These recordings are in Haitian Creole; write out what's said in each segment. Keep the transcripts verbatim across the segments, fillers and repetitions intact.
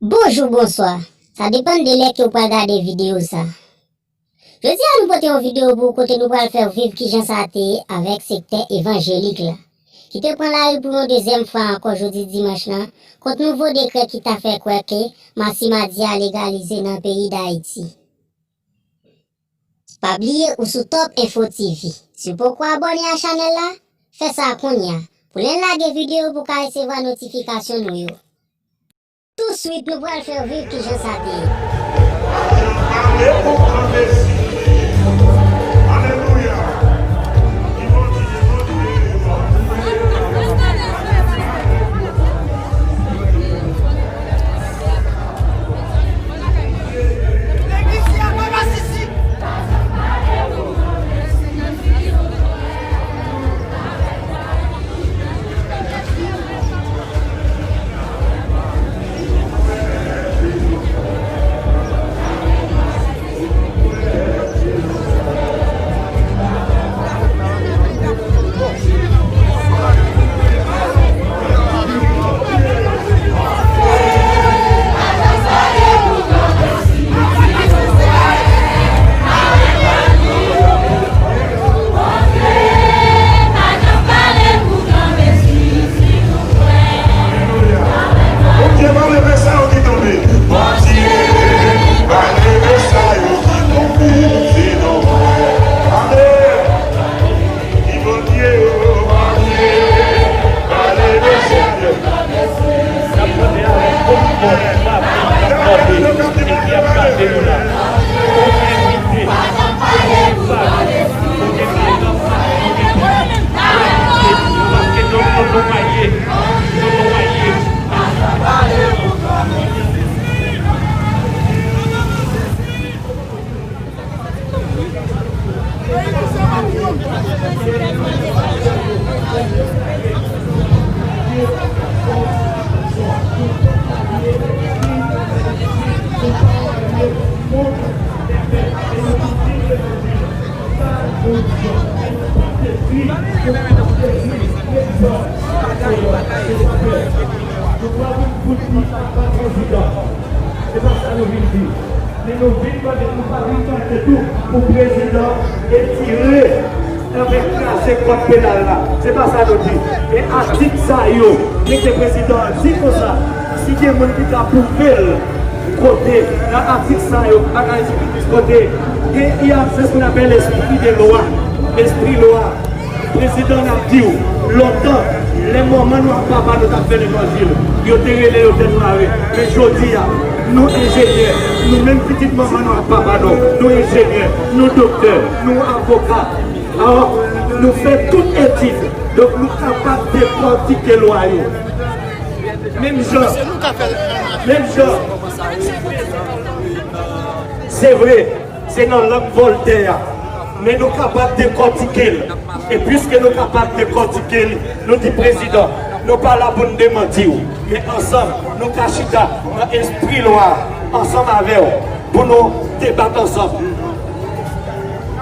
Bonjou, bonswa. Sa depann de lè ke w pral gade videyo sa. Jodi a nou pote yon videyo pou ou kote nou pral fè w viv kijan sa te ye avèk sektè evanjelik la, ki te pran lari pou yon dezyèm fwa ankò jodi dimanch lan kont nouvo dekrè ki ta fè kwè ke masi madi a legalize nan peyi Dayiti. Pa bliye ou sou Top Info T V. Si w poko abòne a chanèl la, fè sa kounye a pou lè n lage videyo pou w ka resevwa notifikasyon nou yo. Touswit nou pral fè w viv kijan sa te ye. Alelouya. Bondye pa leve sa yo ki tonbe. Bondye pa leve sa yo ki tonbe. Se nòmal. Amen. Ki Bondye, oh, Bondye pa leve sa yo. N ap mande avèk tout fòs, pa pèp, n ap mande, e ki ap gade nou la, pou envite, pa pèp, pou gen madanm, pou gen pitit, paske nou, nou, nou maye, nou, nou maye. Se pa sa nou vin di. Men nou vin mande pou pa vin tante tou pou prezidan etire anvè kraze kòd penal la. Se pa sa nou di. E atik sa yo, men ke prezidan an di konsa, si gen moun ki ka pwouve l, kote nan atik sa yo, bagay kote gen yon absans moun apèl lespri de lwa, lespri lwa. Prezidan, n ap di w, lontan, lè manman nou ak papa nou t ap fè levanjil, yo te rele yo tèt mare. Men jodi a, nou enjenyè, nou menm pitit manman nou ak papa nou, nou enjenyè, nou doktè, nou avoka. Alò, nou fè tout etid, donk nou kapab dekòtike lwa yo. Menm jan, menm jan, se vre, se nan lang Vòltè a. Men nou kapab dekòtike l. E piske nou kapab dekòtike l, nou di prezidan, nou pa la pou n demanti w. Men ansanm, nou ka chita nan espri lwa a, ansanm avè w, pou nou debat ansanm.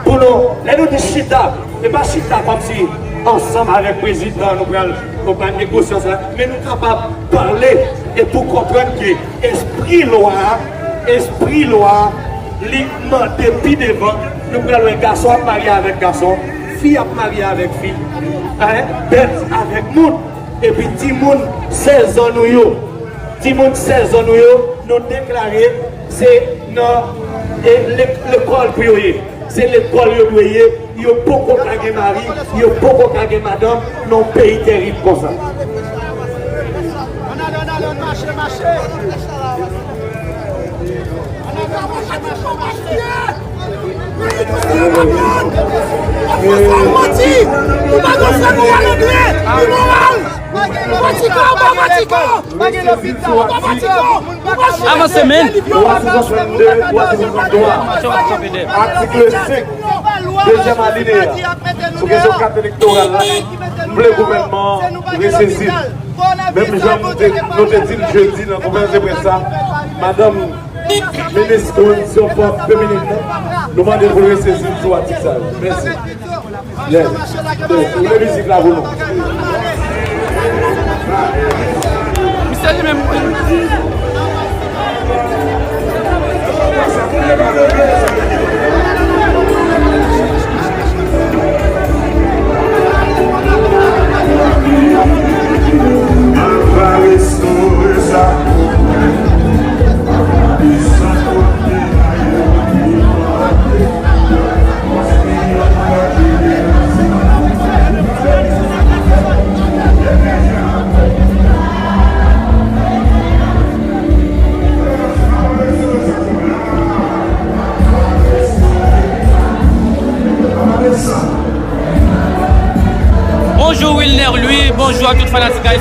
Pou nou, lè nou di chita, se pa chita kòmsi ansanm avèk prezidan, nou pral, nou pral negosye ansanm, men nou kapab pale e pou konprann ke espri lwa a, espri lwa a, li mande pi devan, nou pral wè gason ap marye avèk gason, fi ap marye avèk fi, en, bèt avèk moun, epi timoun sèz an nou yo, timoun sèz an nou yo, nou deklare se nan, e, lek-, lekòl pou yo ye. Se lekòl yo dwe ye. Yo poko ka gen mari, yo poko ka gen madanm nan yon peyi tèrib konsa. Ann ale, ann ale, ann mache, mache. Ann ale, ann mache, mache, mache. Manti! Ou pa konn sa nou ale byen! Imoral! Vatican, anba Vatican! Vatican, anba Vatican! Avanse, men! Lwa senk san swasanndde, lwa senk san swasanntwa, atik senk, dezyèm alineya, sou kesyon kat elektoral la, m vle gouvènman an resezi l. Menm jan m te, nou te di l jedi nan konferans de près la, madanm minis kondisyon fòm feminin nan, nou mande l pou l resezi l sou atik sa yo. Mèsi. Yes. Ou vle mizik la pou nou? Misye li menm.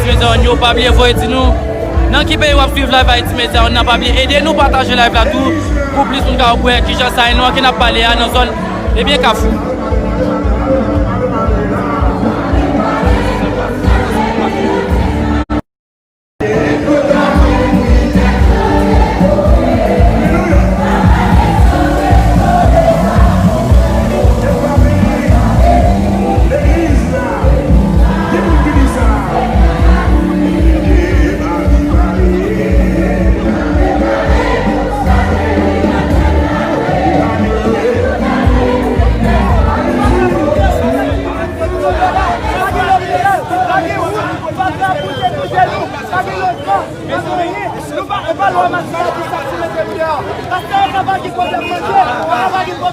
Jodi a, yo pa bliye voye di nou nan ki peyi w ap swiv live Haïti Media, nan pa bliye ede nou pataje live la tou, pou plis moun ka wè kijan sa ye nou an ke n ap pale a nan zòn, ebyen, Kafou.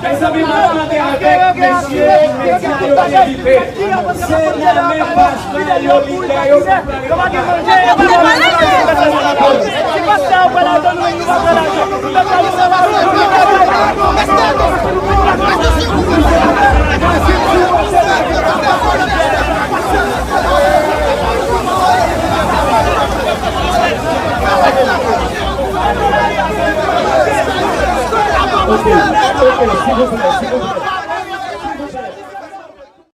Mezanmi, mwen mande avèk mesye, medya yo envite. Se nan men paj la yo li lè yo Ok, ok, silvouplè, silvouplè.